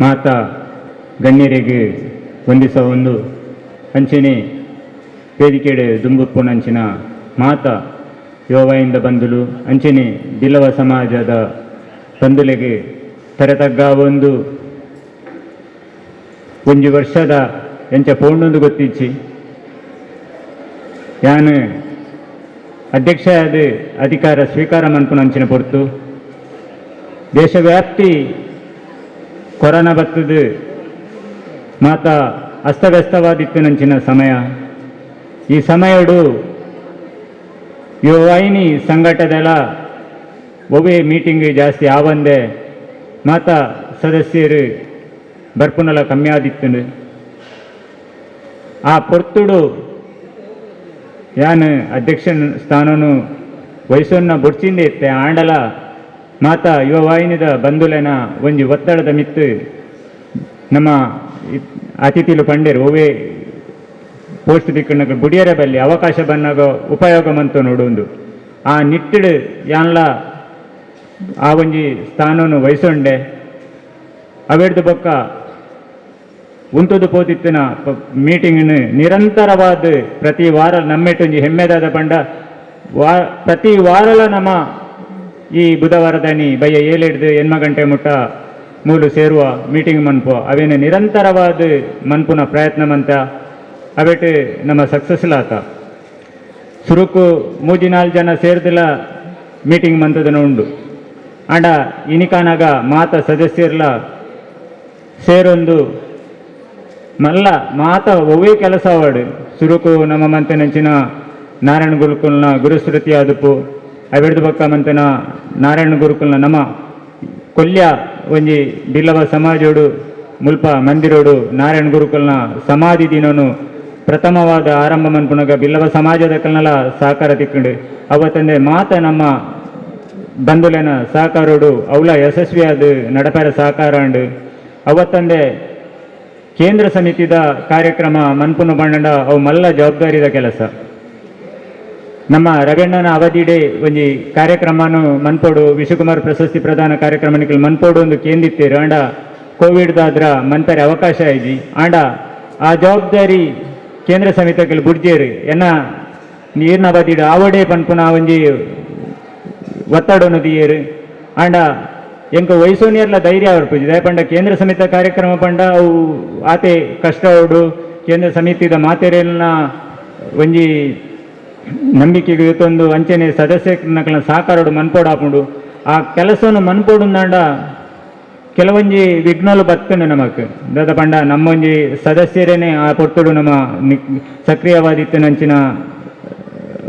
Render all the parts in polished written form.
ಮಾತಾ ಗಣ್ಯರಿಗೆ ವಂದಿಸವೊಂದು ಅಂಚನೆ ವೇದಿಕೆಡೆ ದುಂಬುಪ್ಪುನಂಚಿನ ಮಾತಾ ಯುವವಾಯಿಂದ ಬಂದುಲು ಅಂಚನೆ ಬಿಲ್ಲವ ಸಮಾಜದ ಬಂಧುಲೆಗ್ ತರೆತಗ್ಗ ಒಂದು ಒಂಜಿ ವರ್ಷದ ಎಂಚ ಪೋಂಡೊಂದು ಗೊತ್ತಿಚ್ಚಿ. ಯಾನ್ ಅಧ್ಯಕ್ಷ ಆದ್ ಅಧಿಕಾರ ಸ್ವೀಕಾರ ಮನ್ಪುನಂಚಿನ ಪೊರ್ತು ದೇಶವ್ಯಾಪ್ತಿ ಕೊರೋನಾ ಬತ್ತದು, ಮಾತ ಅಸ್ತವ್ಯಸ್ತವಾದಿತ್ತಿನಂಚಿನ ಸಮಯ. ಈ ಸಮಯಡು ಯುವವಾಹಿನಿ ಸಂಘಟದೆಲ ಒವ್ವೇ ಮೀಟಿಂಗ್ ಜಾಸ್ತಿ ಆವಂದೆ, ಮಾತ ಸದಸ್ಯರು ಬರ್ಪುನಲ ಕಮ್ಮಿ ಆದಿತ್ತುಂಡು. ಆ ಪೊರ್ತುಡು ಯಾನ್ ಅಧ್ಯಕ್ಷ ಸ್ಥಾನನು ವಹಿಸೊನ್ನ ಬೊಡ್ಚಿಂದೆ ಇತ್ತೆ. ಆಂಡಲ ಮಾತ ಯುವವಾಹಿನಿದ ಬಂಧುಲೆನ ಒಂಜಿ ಒತ್ತಡದ ಮಿತ್ತು ನಮ್ಮ ಅತಿಥಿಲು ಪಂಡೇರು, ಒವ್ವೇ ಪೋಸ್ಟ್ ದಿಕ್ಕುನಗ ಬುಡಿಯರೆ ಬಲ್ಲಿ, ಅವಕಾಶ ಬನ್ನಾಗ ಉಪಯೋಗ ಮಂತು ನೋಡುಂದು. ಆ ನಿಟ್ಟಿಡು ಯಾನ್ಲ ಆ ಒಂಜಿ ಸ್ಥಾನನು ವಹಿಸೊಂಡೆ. ಅವೆಡ್ದು ಬೊಕ್ಕ ಉಂತುದು ಪೋತಿತ್ತಿನ ಮೀಟಿಂಗ್ನು ನಿರಂತರವಾದ ಪ್ರತಿ ವಾರ ನಮ್ಮೆಟೊಂಜಿ ಹೆಮ್ಮೆದಾದ ಪಂಡ ವಾ ಪ್ರತಿ ವಾರಲ ನಮ್ಮ ಈ ಬುಧವಾರದಾನಿ ಬಯ್ಯ 7 ಹಿಡ್ದು 8 ಗಂಟೆ ಮುಟ್ಟ ಮೂಲು ಸೇರುವ, ಮೀಟಿಂಗ್ ಮನ್ಪು. ಅವೇನು ನಿರಂತರವಾದ ಮನ್ಪುನ ಪ್ರಯತ್ನ ಮಂತ. ಅವೆಟ್ ನಮ್ಮ ಸಕ್ಸಸ್ ಆತ. ಸುರುಕು ಮೂಜಿ ನಾಲ್ಕು ಜನ ಸೇರ್ದಿಲ್ಲ ಮೀಟಿಂಗ್ ಮಂತದನ ಉಂಡು. ಆಂಡ ಇನಿಕಾನಾಗ ಮಾತ ಸದಸ್ಯರ್ಲ ಸೇರೊಂದು ಮಲ್ಲ ಮಾತ ಒವ್ವೇ ಕೆಲಸ ಅವಾಡು. ಸುರುಕು ನಮ್ಮ ಮಂತೆನಂಚಿನ ನಾರಾಯಣ ಗುರುಕುಲ್ನ ಗುರುಸ್ಮೃತಿ ಆದುಪ್ಪು, ಅವೆಡ್ದು ಬೊಕ್ಕ ಮಂತೆನ ನಾರಾಯಣ ಗುರುಕುಲ್ನ ನಮ್ಮ ಕೊಲ್ಯ ಒಂಜಿ ಬಿಲ್ಲವ ಸಮಾಜೋಡು ಮುಲ್ಪ ಮಂದಿರೋಡು ನಾರಾಯಣ ಗುರುಕುಲ್ನ ಸಮಾಧಿ ದಿನನು ಪ್ರಥಮವಾದ ಆರಂಭ ಮನ್ಪುನಗ ಬಿಲ್ಲವ ಸಮಾಜದ ಕಲ್ನಲ ಸಹಕಾರ ತಿಕ್ಕಂಡು. ಅವತ್ತಂದೆ ಮಾತ ನಮ್ಮ ಬಂಧುಲೆನ ಸಹಕಾರೋಡು ಅವಲ ಯಶಸ್ವಿಯಾದ ನಡಪರ ಸಹಕಾರ ಉಂಡು. ಅವತ್ತಂದೆ ಕೇಂದ್ರ ಸಮಿತಿದ ಕಾರ್ಯಕ್ರಮ ಮನ್ಪುನ ಬಂಡಂಡ ಅವು ಮಲ್ಲ ಜವಾಬ್ದಾರಿದ ಕೆಲಸ. ನಮ್ಮ ರವಣ್ಣನ ಅವಧಿಡೆ ಒಂಜಿ ಕಾರ್ಯಕ್ರಮನು ಮನ್ಪೋಡು, ವಿಶ್ವಕುಮಾರ್ ಪ್ರಶಸ್ತಿ ಪ್ರದಾನ ಕಾರ್ಯಕ್ರಮ ನಿಕಲ್ ಮನ್ಪೋಡು ಒಂದು ಕೇಂದಿತ್ತೇರು. ಆಂಡ ಕೋವಿಡ್ ದಾದ್ರ ಮನ್ಪರೆ ಅವಕಾಶ ಇಜ್ಜಿ. ಆಂಡ ಆ ಜವಾಬ್ದಾರಿ ಕೇಂದ್ರ ಸಮಿತಿಗಳು ಬುಡ್ಜೇರು. ಎನ್ನ ನೀರಿನ ಅವಧಿಡ್ ಆವಡೆ ಪನ್ಪುನ ಒಂಜಿ ಒತ್ತಡನು ದಿಯೇರು. ಆಂಡ ಎಂಕ ವಯಸ್ಸೋನಿಯರ್ಲ ಧೈರ್ಯ ಬರ್ಪುಜಿ. ಪಂಡ ಕೇಂದ್ರ ಸಮಿತಿ ಕಾರ್ಯಕ್ರಮ ಪಂಡ ಅವು ಆತೆ ಕಷ್ಟ ಉಡು. ಕೇಂದ್ರ ಸಮಿತಿದ ಮಾತೆರೆಲ್ನ ಒಂಜಿ ನಂಬಿಕೆಗೆ ಇವತ್ತೊಂದು ಅಂಚನೆ ಸದಸ್ಯನಕಲ್ನ ಸಹಕಾರೋಡು ಮನ್ಪೋಡು ಆಪುಂಡು. ಆ ಕೆಲಸವನ್ನು ಮನ್ಪೋಡುಂದಾಂಡ ಕೆಲವೊಂಜಿ ವಿಘ್ನಲು ಬತ್ತುಂಡು ನಮಕ್. ದಾದ ಪಂಡ ನಮ್ಮೊಂಜಿ ಸದಸ್ಯರೇನೆ ಆ ಪೊರ್ತುಡು ನಮ್ಮ ಸಕ್ರಿಯವಾದಿತ್ತಿನಂಚಿನ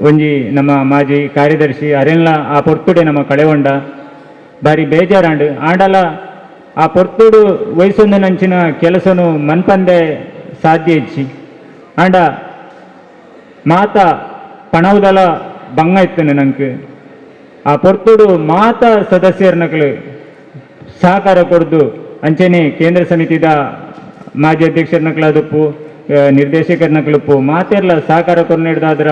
ಒಂಜಿ ನಮ್ಮ ಮಾಜಿ ಕಾರ್ಯದರ್ಶಿ ಅರೆನ್ಲ ಆ ಪೊರ್ತುಡೆ ನಮ್ಮ ಕಳೆವೊಂಡ. ಬಾರಿ ಬೇಜಾರಾಂಡು. ಆಂಡಲ ಆ ಪೊರ್ತುಡು ವಯಸ್ಸೊಂದಿನಂಚಿನ ಕೆಲಸನು ಮನ್ಪಂದೆ ಸಾಧ್ಯ ಇಜ್ಜಿ. ಆಂಡ ಮಾತ ಪಣವುದಲ ಬಂಗ ಇತ್ತು ನಂಗೆ. ಆ ಪೊರ್ತುಡು ಮಾತ ಸದಸ್ಯರ್ನಕ್ಲು ಸಹಕಾರ ಕೊಡ್ದು, ಅಂಚನೆ ಕೇಂದ್ರ ಸಮಿತಿದ ಮಾಜಿ ಅಧ್ಯಕ್ಷರ್ನಕ್ಲಾದುಪ್ಪು, ನಿರ್ದೇಶಕರ್ನಕ್ಲುಪ್ಪು, ಮಾತೆರ್ಲ ಸಹಕಾರ ಕೊರ್ನೆಡ್ದಾದ್ರ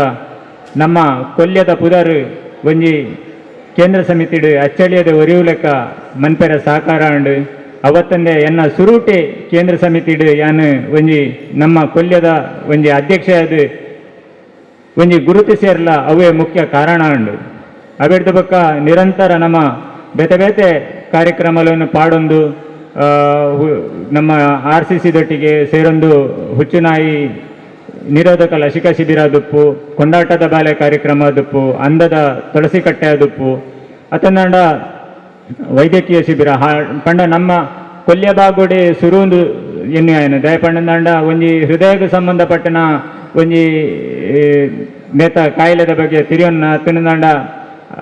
ನಮ್ಮ ಕೊಲ್ಯದ ಪುದರ್ ಒಂಜಿ ಕೇಂದ್ರ ಸಮಿತಿಡು ಅಚ್ಚಳಿಯದ ಒರಿವು ಲೆಕ್ಕ ಮನ್ಪೆರ ಸಹಕಾರ ಉಂಡು. ಅವತ್ತಂದೆ ಎನ್ನ ಸುರೂಟೆ ಕೇಂದ್ರ ಸಮಿತಿಡು ಯಾನ್ ಒಂಜಿ ನಮ್ಮ ಕೊಲ್ಯದ ಒಂಜಿ ಅಧ್ಯಕ್ಷ ಅದು ಒಂಜಿ ಗುರುತು ಸೇರ್ಲ ಅವೇ ಮುಖ್ಯ ಕಾರಣ ಉಂಡು. ಅವೆಡ್ದು ಬೊಕ್ಕ ನಿರಂತರ ನಮ್ಮ ಬೇತೆ ಬೇತೆ ಕಾರ್ಯಕ್ರಮಗಳನ್ನು ಪಾಡೊಂದು, ನಮ್ಮ ಆರ್ಸಿಸಿ ದೊಟ್ಟಿಗೆ ಸೇರೊಂದು ಹುಚ್ಚುನಾಯಿ ನಿರೋಧಕ ಲಸಿಕಾ ಶಿಬಿರ ದುಪ್ಪು, ಕೊಂಡಾಟದ ಬಾಲೆ ಕಾರ್ಯಕ್ರಮ ದುಪ್ಪು, ಅಂದದ ತುಳಸಿ ಕಟ್ಟೆ ದುಪ್ಪು, ಅತಂದಾಂಡ ವೈದ್ಯಕೀಯ ಶಿಬಿರ. ಪಂಡ ನಮ್ಮ ಕೊಲ್ಯ ಬಾಗೋಡೆ ಸುರುಂದು ಎನ್ನಿ ಆಯನ ದಯಪಂಡಂದಾಂಡ ಒಂಜಿ ಹೃದಯಕ್ಕೆ ಸಂಬಂಧಪಟ್ಟನ ಒಂಜಿ ನೇತ ಕಾಯಿಲೆದ ಬಗ್ಗೆ ತಿರಿಯೊನ್ನ ತಿನ್ನದಾಂಡ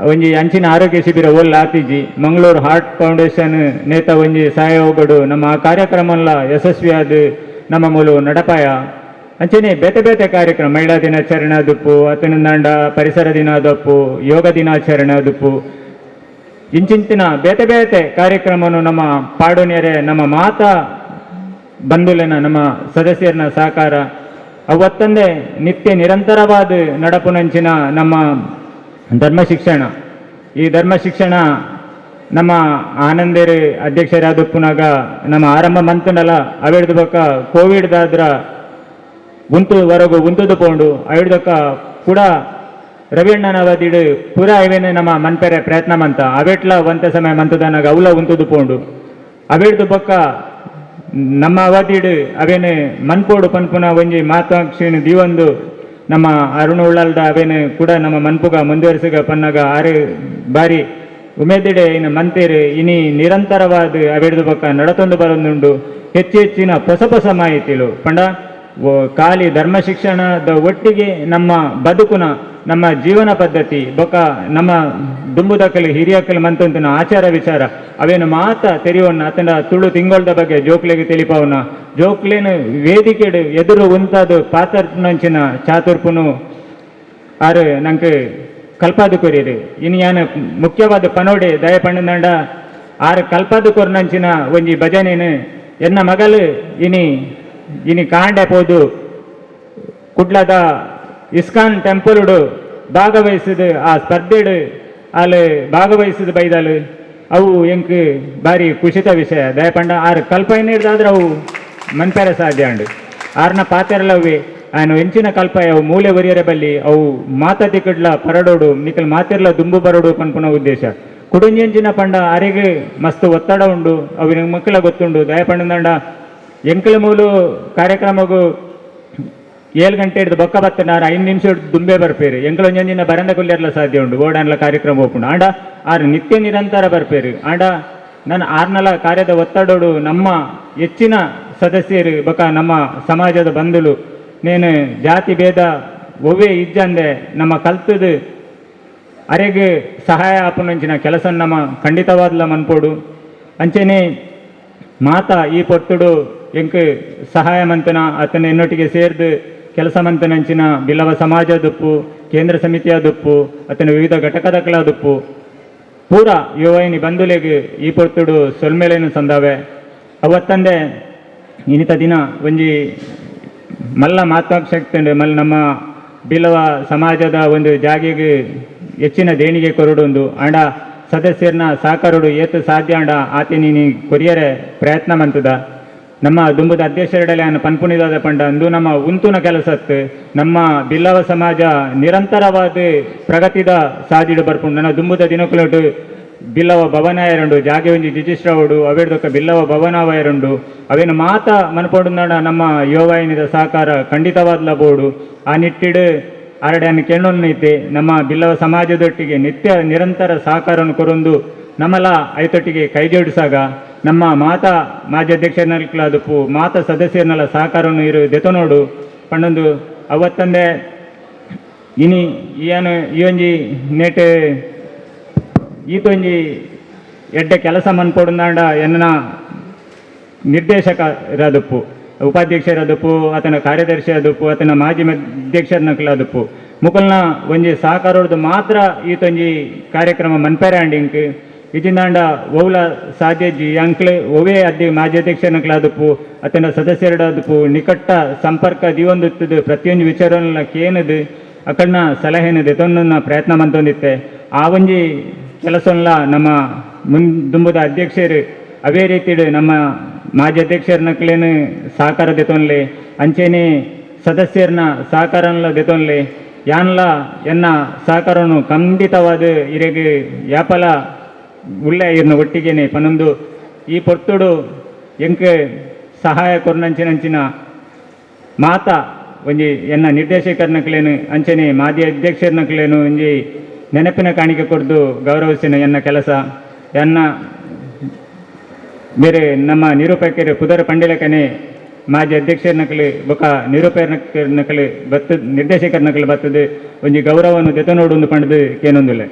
ಒಂಜಿ ಅಂಚಿನ ಆರೋಗ್ಯ ಶಿಬಿರ ಓಲ್ ಆತಿಜಿ. ಮಂಗಳೂರು ಹಾರ್ಟ್ ಫೌಂಡೇಶನ್ ನೇತ ಒಂಜಿ ಸಹಯೋಗಡು ನಮ್ಮ ಆ ಕಾರ್ಯಕ್ರಮಲ್ಲ ಯಶಸ್ವಿಯಾದ ನಮ್ಮ ಮೂಲು ನಡಪಾಯ. ಅಂಚನೆ ಬೇತೆ ಬೇತೆ ಕಾರ್ಯಕ್ರಮ, ಮಹಿಳಾ ದಿನಾಚರಣೆ ದುಪ್ಪು, ಅತನಂದಾಂಡ ಪರಿಸರ ದಿನ ದಪ್ಪು, ಯೋಗ ದಿನಾಚರಣೆ ದುಪ್ಪು, ಇಂಚಿಂಚಿನ ಬೇತೆ ಬೇತೆ ಕಾರ್ಯಕ್ರಮನು ನಮ್ಮ ಪಾಡೋನಿಯರೆ ನಮ್ಮ ಮಾತಾ ಬಂಧುಲೆನ ನಮ್ಮ ಸದಸ್ಯರನ ಸಹಕಾರ. ಅವತ್ತಂದೆ ನಿತ್ಯ ನಿರಂತರವಾದ ನಡಪುನಂಚಿನ ನಮ್ಮ ಧರ್ಮ ಶಿಕ್ಷಣ. ಈ ಧರ್ಮ ಶಿಕ್ಷಣ ನಮ್ಮ ಆನಂದೇರು ಅಧ್ಯಕ್ಷರಾದಪ್ಪುನಾಗ ನಮ್ಮ ಆರಂಭ ಮಂತಂಡಲ ಅವೆಡ್ದು ಬೊಕ್ಕ ಕೋವಿಡ್ ದಾದ್ರ ಉಂತು ವರೆಗೂ ಉಂತುದು ಪೋಂಡು. ಅವೆಡ್ದೊಕ್ಕ ಕೂಡ ರವಿಯಣ್ಣನ ಅವಧಿಡು ಪೂರ ಇವೇನೆ ನಮ್ಮ ಮನ್ಪೆರೆ ಪ್ರಯತ್ನ ಮಂತ ಅವೆಟ್ಲ ಒಂತೆ ಸಮಯ ಮಂತದನಾಗ ಅವಲ ಉಂತುದು ಪೋಂಡು. ಅವೆಡ್ದು ಬೊಕ್ಕ ನಮ್ಮ ಅವಧಿಡು ಅವೇನೆ ಮನ್ಪೋಡು ಪನ್ಪುನ ಒಂಜಿ ಮಹತ್ವಾಕಾಂಕ್ಷೆನ್ ದೀವೊಂದು ನಮ್ಮ ಅರುಣ್ ಉಳ್ಳಾಲ್ದ ಅವೇನು ಕೂಡ ನಮ್ಮ ಮನ್ಪುಗ ಮುಂದುವರಿಸುಗ ಪನ್ನಾಗ ಆರು ಬಾರಿ ಉಮೇದಿಡೆ ಇನ್ನು ಮಂತೇರು. ಇನಿ ನಿರಂತರವಾದ ಅವೆಡ್ದು ಬೊಕ್ಕ ನಡತೊಂದು ಬರೊಂದುಂಡು. ಹೆಚ್ಚು ಹೆಚ್ಚಿನ ಹೊಸ ಹೊಸ ಮಾಹಿತಿಲು ಪಂಡ ಖಾಲಿ ಧರ್ಮ ಶಿಕ್ಷಣದ ಒಟ್ಟಿಗೆ ನಮ್ಮ ಬದುಕುನ, ನಮ್ಮ ಜೀವನ ಪದ್ಧತಿ ಬೊಕ್ಕ ನಮ್ಮ ದುಂಬುದಕಲು ಹಿರಿಯಕಲು ಮಂತಂತಿನ ಆಚಾರ ವಿಚಾರ ಅವೇನು ಮಾತ ತೆರಿಯೋಣ. ಅತಂಡ ತುಳು ತಿಂಗೊಳ್ದ ಬಗ್ಗೆ ಜೋಕ್ಲೆಗೆ ತಿಳಿಪವನ, ಜೋಕ್ಲೇನು ವೇದಿಕೆಡು ಎದುರು ಉಂತಾದು ಪಾತ್ರನಂಚಿನ ಚಾತುರ್ಪುನು ಆರು ನಂಗೆ ಕಲ್ಪಾದು ಕೊರಿರು. ಇನಿ ಯಾನು ಮುಖ್ಯವಾದ ಪನೋಡೆ ದಯ ಪಂಡಂಡ ಆರು ಕಲ್ಪಾದು ಕೊರ್ನಂಚಿನ ಒಂಜಿ ಭಜನೆನು ಎನ್ನ ಮಗಲು ಇನಿ ಇನಿ ಕಾಂಡೆ ಪೋದು ಕುಡ್ಲದ ಇಸ್ಕಾನ್ ಟೆಂಪಲ್ಡು ಭಾಗವಹಿಸಿದ ಆ ಸ್ಪರ್ಧೆಡು ಅಲ್ಲಿ ಭಾಗವಹಿಸಿದ ಬೈದಾಲು. ಅವು ಎಂಕ್ ಬಾರಿ ಖುಷಿತ ವಿಷಯ. ದಯಪಂಡ ಆರು ಕಲ್ಪನೆ ಹಿಡ್ದಾದ್ರೆ ಅವು ಮನ್ಪೆರೆ ಸಾಧ್ಯ ಉಂಡು. ಆರ್ನ ಪಾತೆರಲವ್ವೆ ಆಯ್ನ ಎಂಚಿನ ಕಲ್ಪ ಅವು ಮೂಲೆ ಒರಿಯರೆ ಬಲ್ಲಿ, ಅವು ಮಾತ ತಿಕ್ಕಡ್ಲ ಪರಡೋಡು, ನಿಕಲ್ ಮಾತಿರ್ಲ ದುಂಬು ಬರೋಡು ಪನ್ಪುನ ಉದ್ದೇಶ. ಕುಡುಂಜೆಂಚಿನ ಪಂಡ ಅರೆಗೆ ಮಸ್ತ್ ಒತ್ತಡ ಉಂಡು, ಅವಿನ ಮಕ್ಕಳ ಗೊತ್ತುಂಡು. ದಯಪಂಡಂಡ ಎಂಕಲ ಮೂಲು ಕಾರ್ಯಕ್ರಮಗೂ 7 ಗಂಟೆ ಹಿಡ್ದು ಬೊಕ್ಕ ಬತ್ತನಾರ 5 ನಿಮಿಷ ಹಿಡ್ದು ದುಂಬೆ ಬರ್ಪೇರು. ಎಂಕಲ ಒಂಜೊಂಜಿನ ಬರಂದ ಕುಲ್ಯರ್ಲ ಸಾಧ್ಯ ಉಂಡು, ಓಡಾನ್ಲ ಕಾರ್ಯಕ್ರಮ ಹೋಪುಂಡು. ಆಂಡ ಆರು ನಿತ್ಯ ನಿರಂತರ ಬರ್ಪೇರು. ಆಂಡ ನನ್ನ ಆರ್ನಲ ಕಾರ್ಯದ ಒತ್ತಡೋಡು ನಮ್ಮ ಹೆಚ್ಚಿನ ಸದಸ್ಯರು ಬೊಕ್ಕ ನಮ್ಮ ಸಮಾಜದ ಬಂಧುಲು ನೇನು ಜಾತಿ ಭೇದ ಒವ್ವೇ ಇಜ್ಜಂದೆ ನಮ್ಮ ಕಲ್ತದು ಅರೆಗೆ ಸಹಾಯ ಆಪುನಂಚಿನ ಕೆಲಸ ನಮ್ಮ ಖಂಡಿತವಾದ್ಲ ಮನ್ಪೋಡು. ಅಂಚೆನೆ ಮಾತಾ ಈ ಪೊರ್ತುಡು ಎಂಕ್ ಸಹಾಯ ಮಂತನ ಅತನ ಎನ್ನೊಟ್ಟಿಗೆ ಸೇರ್ದು ಕೆಲಸ ಮಂತನಂಚಿನ ಬಿಲ್ಲವ ಸಮಾಜ ದುಪ್ಪು, ಕೇಂದ್ರ ಸಮಿತಿಯ ದುಪ್ಪು, ಅತನ ವಿವಿಧ ಘಟಕದಕಲ ದುಪ್ಪು ಪೂರ ಯುವೈನಿ ಬಂಧುಲೆಗ್ ಈ ಪೊರ್ತುಡು ಸೊಲ್ಮೆಲೇನು ಸಂದಾವೆ. ಅವತ್ತಂದೆ ಇನಿತ ದಿನ ಒಂಜಿ ಮಲ್ಲ ಮಹತ್ವಾಕಾಂಕ್ಷೆ ಮಲ್ಲ ನಮ್ಮ ಬಿಲ್ಲವ ಸಮಾಜದ ಒಂದು ಜಾಗೆಗೆ ಹೆಚ್ಚಿನ ದೇಣಿಗೆ ಕೊರಡೊಂದು. ಆಂಡ ಸದಸ್ಯರನ್ನ ಸಹಕಾರಡು ಏತು ಸಾಧ್ಯ ಆಂಡ ಆತೆ ನೀನಿ ಕೊರಿಯರೆ ಪ್ರಯತ್ನ ಮಂತದ. ನಮ್ಮ ದುಂಬುದ ಅಧ್ಯಕ್ಷರಡಲೆ ಅನ್ನ ಪನ್ಪುನಿದಾದ ಪಂಡ ಅಂದು ನಮ್ಮ ಉಂತುನ ಕೆಲಸತ್ತು ನಮ್ಮ ಬಿಲ್ಲವ ಸಮಾಜ ನಿರಂತರವಾದ ಪ್ರಗತಿದ ಸಾದಿಡು ಬರ್ಪುಂಡು. ನನ್ನ ದುಂಬುದ ದಿನಕುಲಟು ಬಿಲ್ಲವ ಭವನ ಎರண்டு ಜಾಗೆ ಒಂಜಿ ರಿಜಿಸ್ಟರ್ ಅವೆಡ್ದೊಕ್ಕ ಬಿಲ್ಲವ ಭವನವ ಎರண்டு ಅವೇನು ಮಾತ ಮನ್ಪೊಡು. ನಮ್ಮ ಯುವವಾಹಿನಿದ ಸಹಕಾರ ಖಂಡಿತವಾದ್ಲ ಬೋಡು. ಆ ನಿಟ್ಟಿಡು ಅರಡ್ಯಾನ ಕೆಣ್ಣೊನ್ನೈತೆ ನಮ್ಮ ಬಿಲ್ಲವ ಸಮಾಜದೊಟ್ಟಿಗೆ ನಿತ್ಯ ನಿರಂತರ ಸಹಕಾರವನ್ನು ಕೊರೊಂದು ನಮ್ಮಲ ಐತೊಟ್ಟಿಗೆ ಕೈ ಜೋಡಿಸಾಗ ನಮ್ಮ ಮಾತಾ ಮಾಜಿ ಅಧ್ಯಕ್ಷರನ್ನದುಪ್ಪು ಮಾತಾ ಸದಸ್ಯರನ್ನೆಲ್ಲ ಸಹಕಾರವನ್ನು ಇರು ದೆತೊನೋಡು ಪಂಡೊಂದು. ಅವತ್ತಂದೆ ಇನಿ ಈಯನು ಈ ಒಂಜಿ ನೇಟ್ ಈತೊಂಜಿ ಎಡ್ಡೆ ಕೆಲಸ ಮನ್ಪೊಡುಂದಾಂಡ ಎನ್ನ ನಿರ್ದೇಶಕ ಇರೋದಪ್ಪು, ಉಪಾಧ್ಯಕ್ಷರದಪ್ಪು, ಆತನ ಕಾರ್ಯದರ್ಶಿ ಅದಪ್ಪು, ಆತನ ಮಾಜಿ ಅಧ್ಯಕ್ಷರನಕಲದಪ್ಪು ಮುಕಲ್ನ ಒಂಜಿ ಸಹಕಾರದ್ದು ಮಾತ್ರ ಈತೊಂಜಿ ಕಾರ್ಯಕ್ರಮ ಮನ್ಪೆರೆ ಆಂಡ್. ಇಜಿಂದಾಂಡ ಒವ್ಲ ಸಾಧ್ಯಜಿ ಅಂಕ್ಲೆ ಒವೇ ಅದ್ದಿ ಮಾಜಿ ಅಧ್ಯಕ್ಷರನಕಲಾದಪ್ಪು ಆತನ ಸದಸ್ಯರಡದಪ್ಪು ನಿಕಟ್ಟ ಸಂಪರ್ಕ ದೀವೊಂದಿತ್ತದು. ಪ್ರತಿಯೊಂದು ವಿಚಾರವನ್ನ ಕೇನದು ಅಕಡ್ನ ಸಲಹೆನ ದೆತೊನ್ನ ಪ್ರಯತ್ನ ಮಂತೊಂದಿತ್ತೆ. ಆ ಒಂಜಿ ಕೆಲಸನ್ಲ ನಮ್ಮ ದುಂಬುದ ಅಧ್ಯಕ್ಷರು ಅವೇ ರೀತಿಡು ನಮ್ಮ ಮಾಜಿ ಅಧ್ಯಕ್ಷರನಕ್ಲೇನು ಸಹಕಾರ ದೆತೊನ್ಲೆ, ಅಂಚೆನೆ ಸದಸ್ಯರನ್ನ ಸಹಕಾರನ್ಲ ದೆತೊನ್ಲೆ. ಯಾನ್ಲ ಎನ್ನ ಸಹಕಾರನು ಖಂಡಿತವಾದ ಇರೆಗ್ ಯಾಪಲ ಉಳ್ಳೆ ಇರ್ನ ಒಟ್ಟಿಗೆನೆ ಪನೊಂದು ಈ ಪೊರ್ತುಡು ಎಂಕ್ ಸಹಾಯ ಕೊರ್ನಂಚಿನಂಚಿನ ಮಾತ ಒಂಜಿ ಎನ್ನ ನಿರ್ದೇಶಕರ್ನಕ್ಲೇನು ಅಂಚನೆ ಮಾಜಿ ಅಧ್ಯಕ್ಷರ್ನಕ್ಲೇನು ಒಂಜಿ ನೆನಪಿನ ಕಾಣಿಕೆ ಕೊರ್ದು ಗೌರವಿಸಿನ ಎನ್ನ ಕೆಲಸ. ಎನ್ನ ಬೇರೆ ನಮ್ಮ ನಿರೂಪಕರು ಪುದರ ಪಂಡಿಲಕನೆ ಮಾಜಿ ಅಧ್ಯಕ್ಷರ್ನಕಲು ಬೊಕ ನಿರೂಪಕರ್ನಕಲು ಬತ್ತು ನಿರ್ದೇಶಕರ್ನಕಲು ಬತ್ತದು ಒಂಜಿ ಗೌರವವನ್ನು ದೆತನೋಡು ಒಂದು ಪಂಡ್ದು ಕೇನೊಂದುಲ್ಲೆ.